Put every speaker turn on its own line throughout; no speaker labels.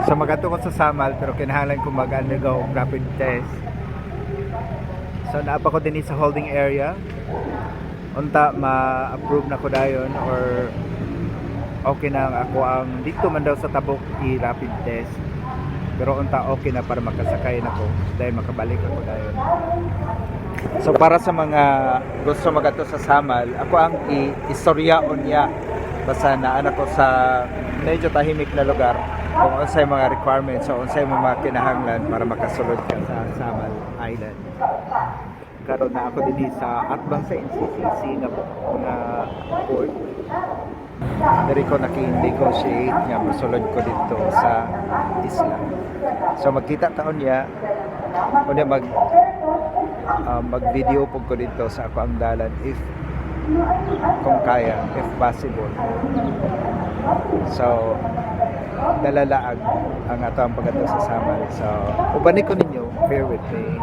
So magadto ko sa Samal pero kinahanglan ko mag-undergo og rapid test. So naa pa ko dinhi sa holding area. Unta ma-approve na ko dayon or okay na ang ako ang dito man daw sa Tabuk i-rapid test. Pero unta okay na para makasakay na ko dahil makabalik ako dayon. So para sa mga gusto magadto sa Samal, ako ang i-istorya unya basta naa ko sa medyo tahimik na lugar kung unsay mga requirements o unsay mga kinahanglan para makasulod ka sa Samal Island. Karon naa ko dinhi sa atbang sa NCCC na port. Diri ko naki-negotiate nga mosulod ko dito sa isla. So magkita ta unya, unya mag-video pud ko dito sa ako ang dalan if kung kaya, if possible. So dalalaag ang ato ang pag-adto sa Samal. So uban ko ninyo, bear with me.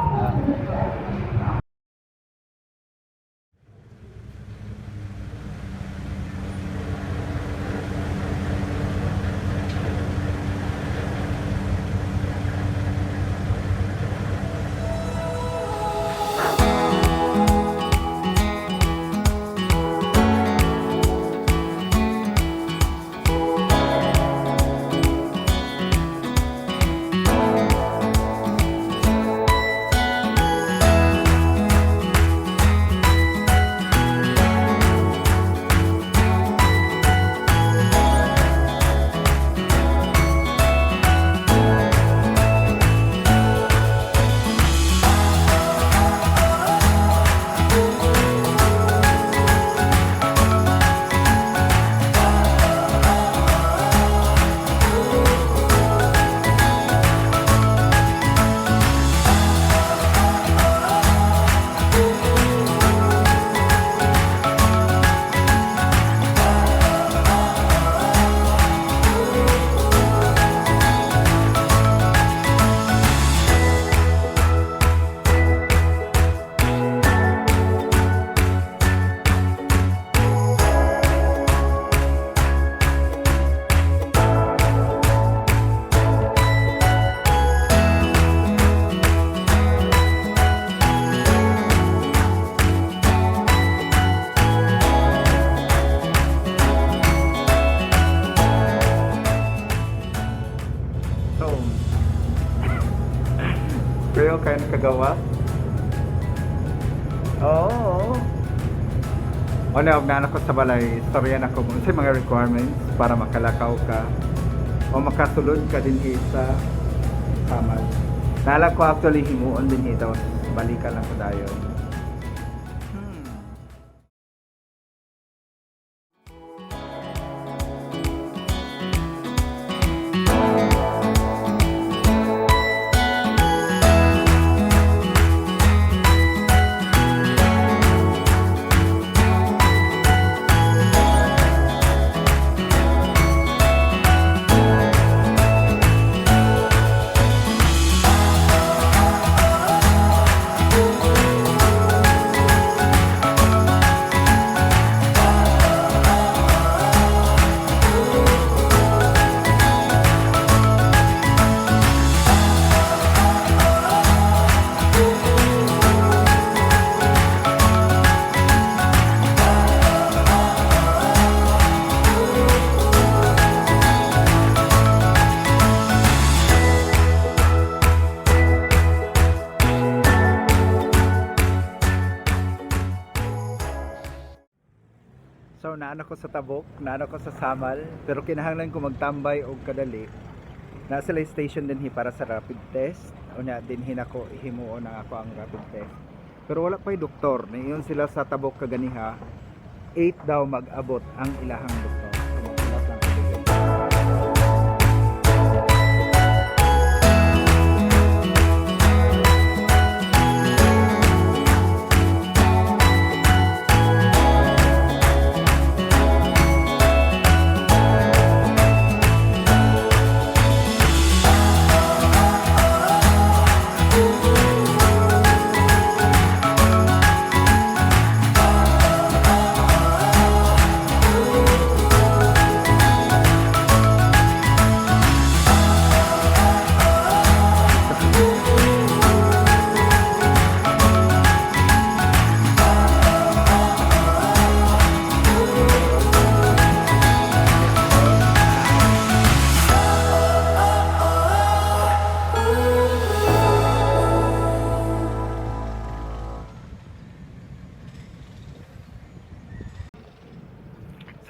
So, pero kaya nakagawa? Oo. O na, og naa ko sa balay, istorya na ko kung unsay mga requirements para makalakaw ka o makasulod ka din sa Samal. Nala ko actually himuon din ito. Balikan lang ko dayon. So naa na ko sa Tabuk, naa na ko sa Samal, pero kinahanglan ko magtambay og kadali. Naa sila station dinhi para sa rapid test. Unya dinhi nako himuon ang ako ang rapid test. Pero wala pa'y doktor. Niingon sila sa Tabuk kaganiha, 8 daw mag-abot ang ilahang doktor. So, maghulat lang ko dito.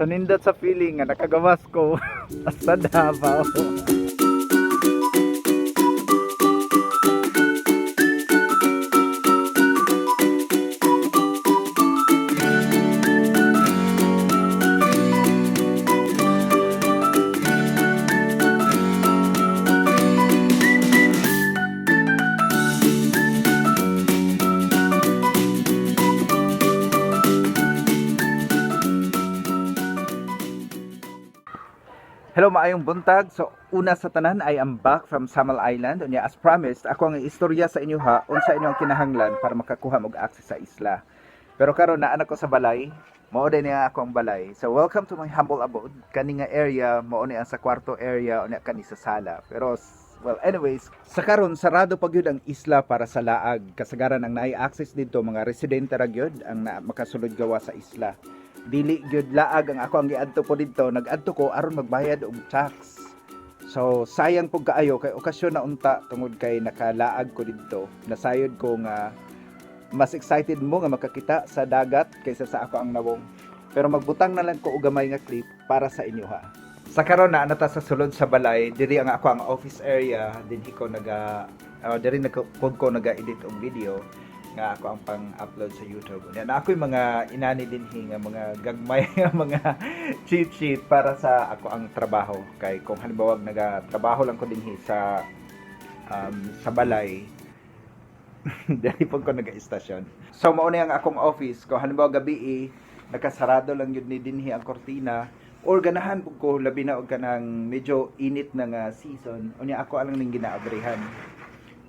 So nindot sa feeling nga nakagawas ko sa Davao. Hello, maayong buntag. So, una sa tanan, I am back from Samal Island. Unya, as promised, ako ang istorya sa inyo ha, unsa inyo ang kinahanglan para makakuha og access sa isla. Pero karon naa na ko sa balay. Mao din niya ako ang balay. So, welcome to my humble abode. Kani nga area, mao ni ang sa kwarto area, unya kani sa sala. Pero well, anyways, sa karon sarado pa gyud ang isla para sa laag. Kasagaran ang naay access didto mga residente ra gyud ang na, makasulod gawa sa isla. Dili gyud laag ang ako ang giadto po didto. Nag-adto ko aron magbayad og tax. So sayang pug kaayo kay okasyon na unta tungod kay nakalaag ko didto. Nasayod ko nga mas excited mo nga makakita sa dagat kaysa sa ako ang nawong. Pero magbutang na lang ko og gamay nga clip para sa inyo ha. Sa karon na ta sa sulod sa balay, diri ang ako ang office area, dinhi ko naga diri nagpud ko naga-edit og video nga ako ang pang-upload sa YouTube. Unya na ako'y mga inani dinhi nga mga gagmay nga mga cheat sheet para sa ako ang trabaho, kay kung halimbawa naga-trabaho lang ko dinhi sa balay, diri pud ko naga-istasyon. So mao na ang akong office ko. Halimbawa gabi nakasarado lang yun ni dinhi ang kortina or ganahan pud ko, labi na og kanang medyo init na nga season, unya ako lang ning ginaabrihan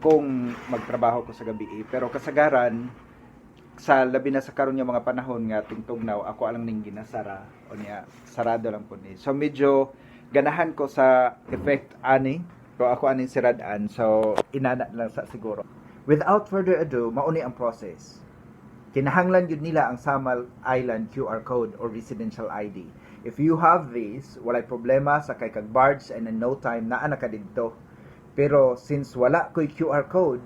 kung magtrabaho ko sa gabi. Pero kasagaran sa labi na sa karon nga mga panahon nga tingtugnaw, ako lang ning ginasara, unya sarado lang pud ni. So medyo ganahan ko sa effect ani ko ako aning siradan, so inana lang sa siguro. Without further ado, mauni ang process. Kinahanglan yun nila ang Samal Island QR code or residential ID. If you have this, walay problema, sakay kag barge and in no time naa na ka didto. Pero since wala ko'y QR code,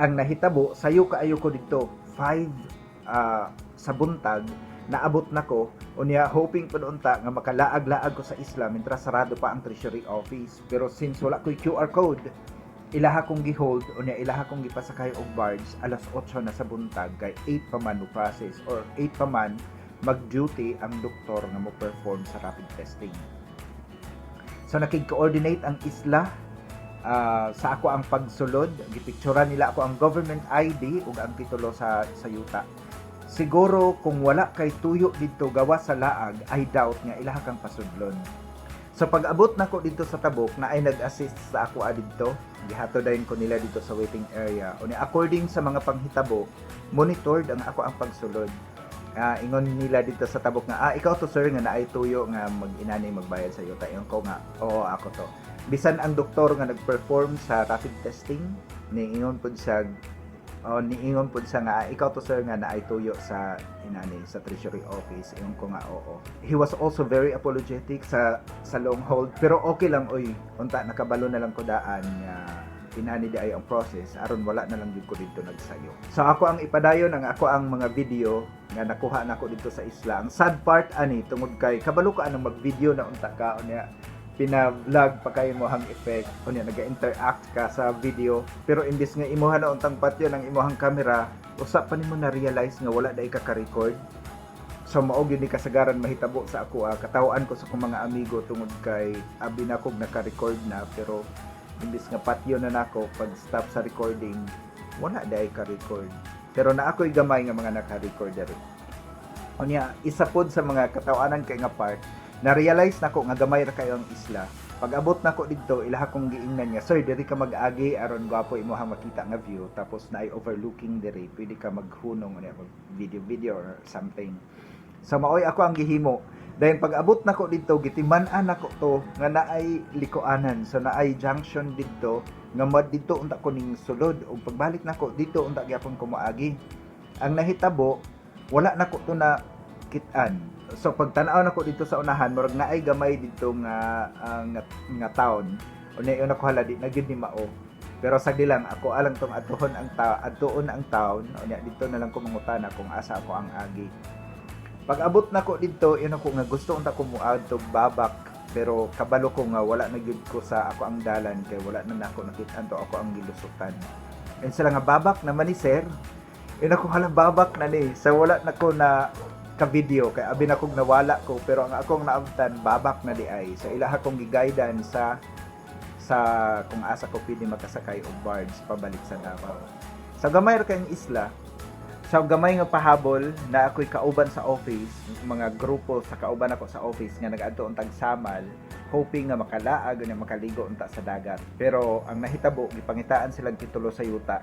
ang nahitabo, sayo kaayo ko didto 5 sa buntag naabot na ko. Unya hoping pud unta nga makalaag-laag ko sa isla mientras sarado pa ang Treasury Office. Pero since wala ko'y QR code, ilaha kong gihold, unya ilaha kong gipasakay og barge alas 8 na sa buntag kay 8 pa man mo process or 8 pa man mag-duty ang doktor nga mo perform sa rapid testing. So nakig-coordinate ang isla sa ako ang pagsulod, gipicturan nila ako ang government ID ug ang titulo sa yuta. Siguro kung wala kay tuyo didto gawa sa laag, I doubt nga ilaha kang pasudlon. So pag-abot nako didto sa Tabuk na ay nag-assist sa ako didto, gihatod dayon ko nila didto sa waiting area. Unya according sa mga panghitabo, monitored ang ako ang pagsulod. Ingon nila didto sa Tabuk nga, "Ah, ikaw to, sir, nga naay tuyo nga mag-inani magbayad sa yuta." Ingon ko nga, "Oo, ako to." Bisan ang doktor nga nag-perform sa rapid testing, niingon pud siya nga, "Ah, ikaw to, sir, nga naay tuyo sa inani sa Treasury Office." Ingon ko nga, "Oo." He was also very apologetic sa long hold, pero okay lang oy, unta nakabalo na lang ko daan nga inani di ay ang process aron wala na lang jud ko didto nagsayo. So ako ang ipadayon ang ako ang mga video nga nakuha nako didto sa isla. Ang sad part ani tungod kay kabalo ka anong mag-video na unta ka, unya pina-vlog pa kayo mo hang effect, unya naga-interact ka sa video, pero imbis nga imuha na untang patyon ang imuhang camera, usa pa nimo na realize nga wala dai ka ka-record. So mao gyud ni kasagaran mahitabo sa ako. Katawaan ko sa akong mga amigo tungod kay abi na kog naka-record na, pero imbis nga patyo na nako pag stop sa recording, wala dai ka record. Pero naa ko'y gamay nga mga naka-record diri. Unya isa pod sa mga katawanan kay nga part, na-realize nako nga gamay ra kayo ang isla. Pag abot nako didto, ilaha kong giingnan niya, "Sir, diri ka mag-agi aron gwapo imuhang makita nga view, tapos naay overlooking diri, pwede ka maghunong, unya mag video video or something." So maoy ako ang gihimo. Then pag abot nako didto, gitiman-an nako to nga naay likuanan. So naay junction didto nga mad didto unta ko ning sulod ug pagbalik nako didto unta gyapon ko moagi. Ang nahitabo, wala nako to na kit-an. So pag tan-aw nako didto sa unahan, murag naay gamay didto nga town. Unya yun ako, hala, di na gyud ni mao. Pero sagdi lang, ako alang tong atuhon ang ta adtuon ang town, unya didto na lang ko mangutana kung asa ako ang agi. Pag abot nako didto, ingon ako nga gusto unta ko moadto Babak, pero kabalo ko nga wala na gyud ko sa ako ang dalan kay wala na nako nakit-an to ako ang gilusutan. And sila nga, "Babak naman ni, sir." Ingon ako, "Hala, Babak na ni." So wala na ko na ka-video kay abi na kog nawala ko, pero ang akong naabtan, Babak na diay. So ilaha kong giguidan sa kung asa ko pwede makasakay og barge pabalik sa Davao. Sa gamay ra kayong isla, sa gamay nga pahabol na ako'y kauban sa office, mga grupo sa kauban ako sa office nga nag-adto untag Samal, hoping nga makalaag nga makaligo unta sa dagat. Pero ang nahitabo, gipangitaan silang titulo sa yuta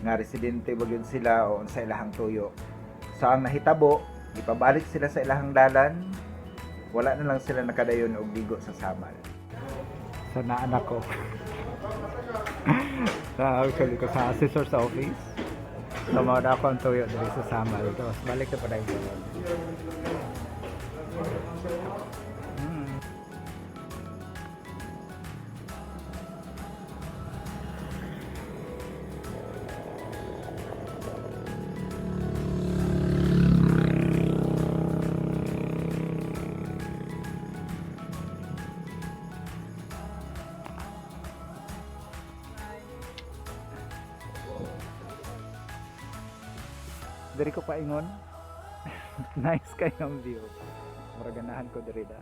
nga residente ba gyud sila o unsa ilahang tuyo. So ang nahitabo, gipabalik sila sa ilahang dalan, wala na lang sila nakadayon og ligo sa Samal. So naanak ko. Sa actually ko sa assessor's office. So mao na ako ang tuyo diri sa Samal. Tapos balik na pa dayon. Diri ko paingon. Nice kayo ang view. Mura ganahan ko diri da.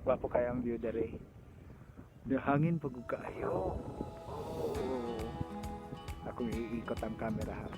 Gwapo kayo ang view diri. The hangin pag kaayo. Oh. Akong iikot ang camera ha.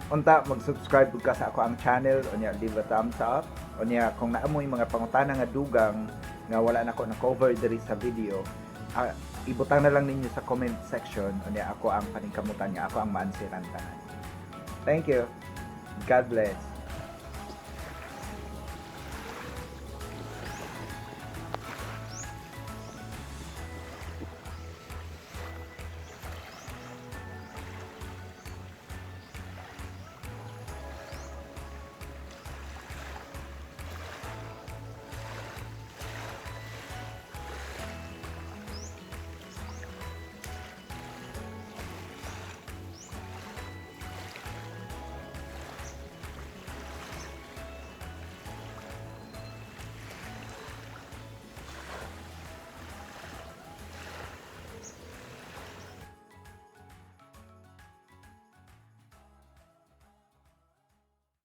Unta mag-subscribe pud ka sa ako ang channel, unya leave a thumbs up. Unya kung naa moy mga pangutana nga dugang nga wala na ko na cover diri sa video, ibutang na lang ninyo sa comment section, unya ako ang paningkamutan nga ako ang ma-answeran tanan. Thank you. God bless.